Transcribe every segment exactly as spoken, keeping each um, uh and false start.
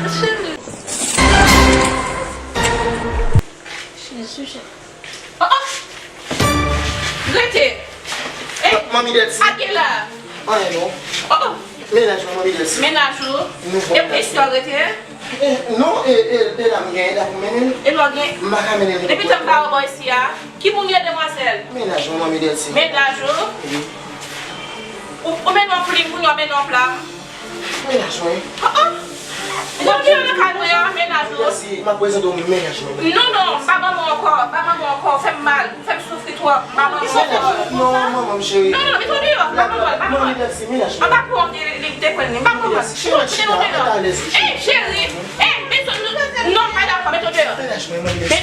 Cheri. Jezi, Jezi. Oh, oh! Rete! Ey! Manmi Delcy. Sa k gen la? Anyen non. Oh, oh! Mennaj mwen, Manmi Delcy. Mennaj ou? Nouvo mennaj mwen. Epi istwa rete? Eh, non, e, e, e la m gen, e la pou mennen l. E lò gen? M pa ka mennen l. Depi tan m pa wè w bò isi a, ki moun ye demwazèl? Mennaj mwen, Manmi Delcy. Mennaj ou? Wi. Ou, ou mennen yon plim pou nou, ou mennen yon plam. Mennaj mwen. Ah, ah. Ou deyò nan kay mwen an, mennaj ou. Delcy, m ap prezante w mennaj mwen. Non, non, m pa manman w ankò, m pa manman w ankò, ou fè m mal, ou fè m soufri twòp, m pa manman w ankò. Non, manman m cheri. Non, non, mete w deyò, m pa manman w, m pa manman w. Manmi Delcy, mennaj mwen. Anba kou an m te, li te pran li, m pa manman w. Delcy, cheri, mete w deyò. Ey, cheri, ey, Benson, non, m pa dakò, mete w deyò. Mennaj mwen, Manmi Delcy.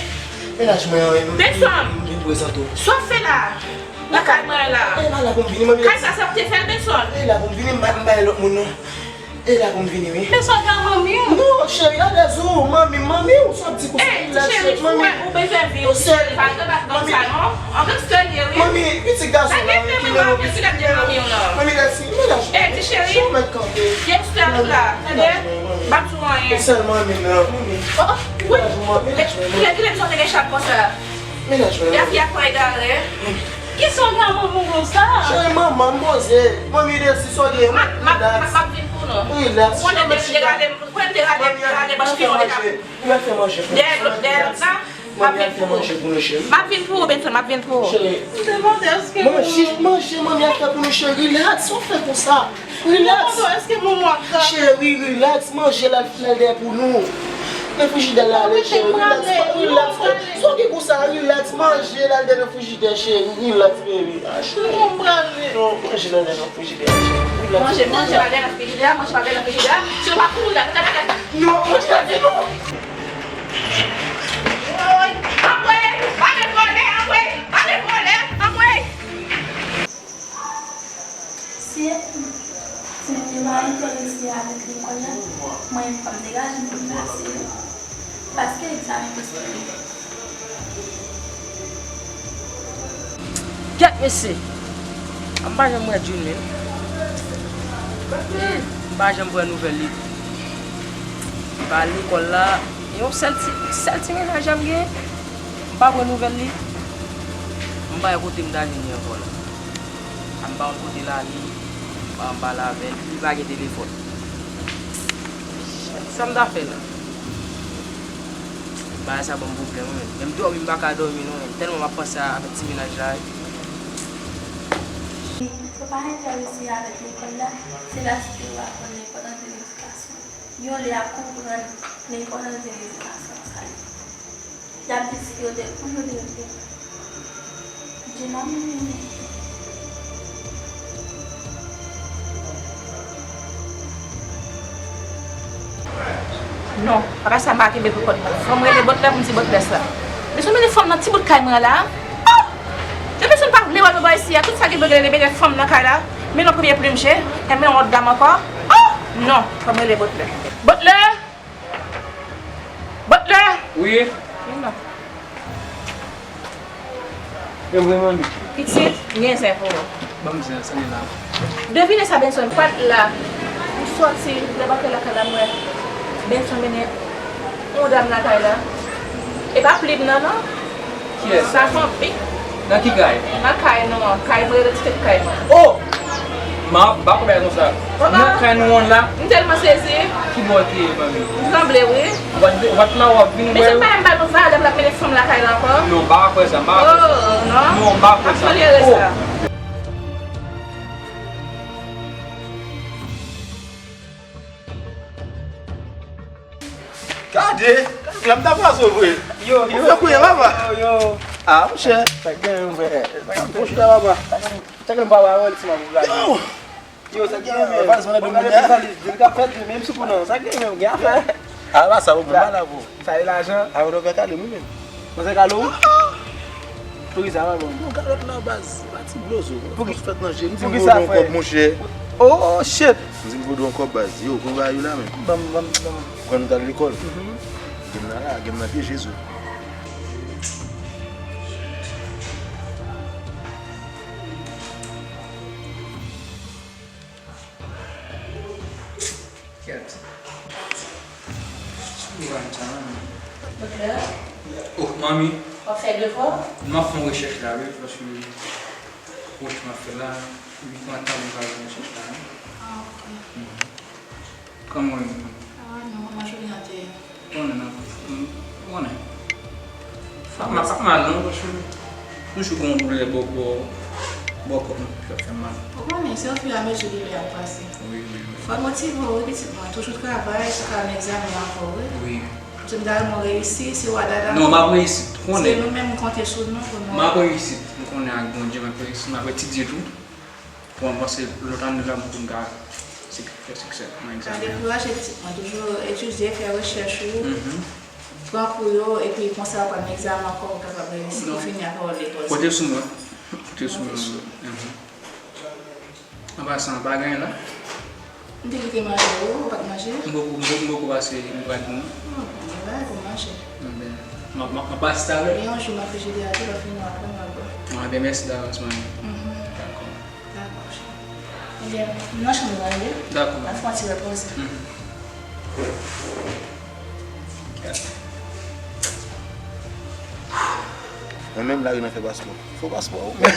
Mennaj mwen an, m, m, m vin prezante w. Sa w fè la? Nan kay mwen la. E la pou m vini, manmi. Kay sa, se ou te fè l, Benson? E la pou m vini, m pa, m pa lòt moun non. E la pou m vini, wi. Benson, gen manmi w. Non, cheri, alèz ou, manmi, manmi w, sa w di konsa. Ey, ti cheri, ou bezwen viv, ti cheri, pa gen bat kòm sa non. An gangstè li ye, wi. Manmi, pitit gason la, wi, ki mennen w, pitit manmi w lan. Manmi, lèsi, mennaj mwen. Ey, ti cheri. Gangstè la, tande? M p ap di w anyen. Ou sèl manmi m nan, manmi. Oh, oh, wi. Kilè, kilè, kilè Benson te gen chat konsa? Mennaj mwen. Yafya kwè egare. Kisa w gen ak manman w konsa? Cheri, manman m poze. Manmi Delcy, sa w gen? M ap, m ap, m ap, m ap vin pou nou. Relax. Ou konnen m te rale, ou konnen m te rale, rale bòch piyon deja. Manmi al fè manje pou nou. Dèyè lòt, dèyè lòt la, m ap vin pou ou. Manmi al fè manje pou nou, cheri. M ap vin pou ou, Benson, m ap vin pou ou. Cheri. M demande èske manje, manje, manmi al fè pou nou, cheri. Relax, sa w fè konsa? Relax. Cheri, relax, manje l al fè dèyè pou nou. Men frijidè la ale, cheri, relax, relax. Sa w gen konsa, relax, manje l al dèyè nan frijidè, cheri, relax, baby. Ah, cheri. Non, manje l al dèyè nan frijidè, cheri, relax. Manje, manje l al dèyè nan frijidè, manje pa dèyè nan frijidè. Si w pa kouri la, tèt, tèt, tèt. Non, manje l al dèyè, non. Woy, anmwey, ale vòlè, anmwey, ale vòlè, anmwey. Si, si nou te pa enterese avèk lekòl la, mwen menm fò m degaje m pou m pase yo, paske egzamen pospone. Kèt mesye! M pa janm wè June menm. M pa janm pran nouvèl li. M pa al lekòl la. E yon sèl ti, sèl ti mennaj a m gen. M pa pran nouvèl li. M pa wè kote m ta jwenn li ankò la. A m pa konn kote l ale, m pa janm pale avè l, li pa gen telefòn. Sa m ta fè la? Bagay sa ban m pwoblèm wi menm. Menm dòmi m pa ka dòmi non menm. Tèlman m ap panse avèk ti mennaj la wi. Si w pa enterese avèk lekòl la, se la si w te aprann enpòtans de ledikasyon. Yon lè y ap konprann enpòtans de ledikasyon sa yo. Y ap di si yo te, pou yo te rete. Jenòm. Non, bagay sa m pa kenbe pou kont mwen. Fò m rele Bòtlè pou m di Bòtlè sa. Men se yon fanm nan ti bout kay mwen la. Oh! Depi si m pa vle wè nou bò isi a, tout sa ki vle rele bèlè fanm nan kay la. Men non premye plim je, e men yon lòt dam ankò. Oh! Non, fò m rele Bòtlè. Bòtlè! Bòtlè! Wi. Vin la. Yo vre manmi. Pitit, m gen zen pou ou. Ban m zen an, sa li la. Devine sa Benson pa t la. M sòti, lè m antre lakay la, m wè Benson mennen yon dam lakay la. E pa plim nan, non. Kiyès? Sa fanmi. Nan ki kay? Nan kay nou an. Kay mwen, rete ti tèt kay mwen. Oh! Ma, m pa kwè bagay konsa. Nan kay nou an la. M tèlman sezi. Ki bò w te ye, manmi? M tranble, wi. Ou pa t, ou pa t la, w ap vin wè. Men se pa m ba nou valè pou l ap mennen fanm lakay la ankò. Non, m pa kwè sa, m pa kwè sa. Oh, non. Non, m pa kwè sa. M ap tolere sa. Gade! Gade, m ta pase vre. Yo, yo. Ou fè kouye, papa? Yo, yo. Ah, monchè. Sa k gen, frè? Sa k gen? Monchè, papa. Sa k gen, papa, wè, ti manman, gade. Yo! Yo, sa k gen, men? Papa, sa nan domèn la. Gade, sa li, li ka fè, menm si pou nan. Sa k gen, men, gen afè. Ah, pa sa, ou mwen pa la pou. Sa e lajan. Ah, ou fè kale, mwen menm. Mwen fè kale, ou? Pou ki sa, papa? Bon, kalòt la, baz. Ti blozo. Pou ki, pou ki sa, frè? Oh, shit. M di m vo dwe yon kòb, baz. Yo, konn bagay yo la, men. Ban m, ban m, ban m. Pran nou t al lekòl. Gen m nan la, gen m nan pye Jezi. Kèt. Oh, manmi. W ap fè devwa? M ap fè yon rechèch la, wi, paske rechèch m ap fè la, li pran tan pou m ka fè rechèch la, wi. Ah, ok. Mhm. Kòman w ye, manmi? Ah, non, kòman jounen an te ye? Konnen nan, m, konnen. Sa pa mal non, paske toujou gen yon doulè bò, bò, bò kò m ki ap fè m mal. Ou konnen, se ofiramezi doulè a ap pase. Wi, wi, wi. Fò w motive w, wi, pitit mwen. Toujou travay, se ka yon egzamen ankò, wi. Wi. Paske m ta renmen w reyisi, se w a dada. Non, m ap reyisi, ou konnen. Se nou menm, m konte sou nou pou nou. M ap reyisi, m konnen ak Bondye, m ap reyisi, m ap etidye tou. Bon, m panse lòt ane la, m pou m ka sik-, fè siksè nan egzamen an. Pa dekouraje, pitit mwen. Toujou etidye, fè rechèch ou, pran kou yo, epi konsa w pral nan egzamen ankò, ou kapab reyisi pou fini ak lekòl. Konte sou mwen. Konte sou mwen. Mhm. An pasan, pa gen la? M te kite manje, ou, ou pa t manje? M poko, m poko, m poko pase, m pral di nou. Non, gen bagay pou manje. Enben, m ap, m ap, m ap pase talè. Gen yon jou m ap frijidè a tou, lè w fini w ap pran, w ap bwè. Ah, ben, mèsi davans, manmi. Mhm. Dakò. Dakò, cheri. Ebyen, m nan chanm nan, wi. Dakò. N ap fè yon ti repoze. Mhm. Mwen menm, lari nan fè paspò. Fo paspò, wi.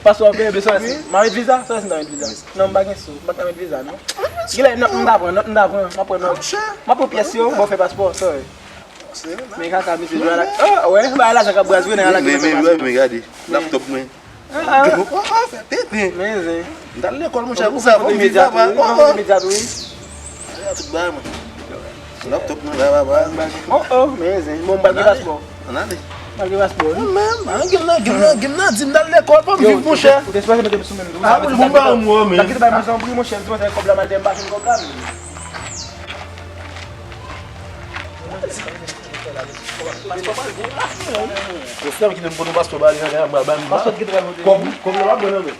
Paspò, ok, bezwen sa. M a met viza, sa se nan met viza. Non, m pa gen sou, m pa ka met viza, non. Gilè, non, m ta pran, non, m ta pran, m ap pran, non. M ap pran pyès yo, bon, fè paspò, sorry. Men kaka, misye jwe a la. Oh, wè, ba lajan k ap braz, wi, nan la ki fè paspò. Men, men, men, gade, laptop mwen. Ah, ah. Oh, oh, fè pepe. Men zen. M t al lekòl, monchè, pou sa, pou viza, pa. Oh, oh. Imedya tou, wi. Tout bagay, mwen. Laptop mwen la, papa. Oh, oh, men zen. Bon, m pral gen paspò. Ann ale. M pral gen paspò, wi. Mwen menm, an, gen nan, gen nan, gen nan, di m t al lekòl, pa m viv, monchè. Ou te sipoze mete m sou men m tou. Ah, bon, ba m, mwen. Sa ki te bay mwen zanbri, monchè, m sipoze kòb la, m al te m pa jwenn kòb la. Yo, frè m kite m pote yon paspò ba li, nan men, ba m. Paspò ki te ba m. Kòb, kòb la pa bon nan men.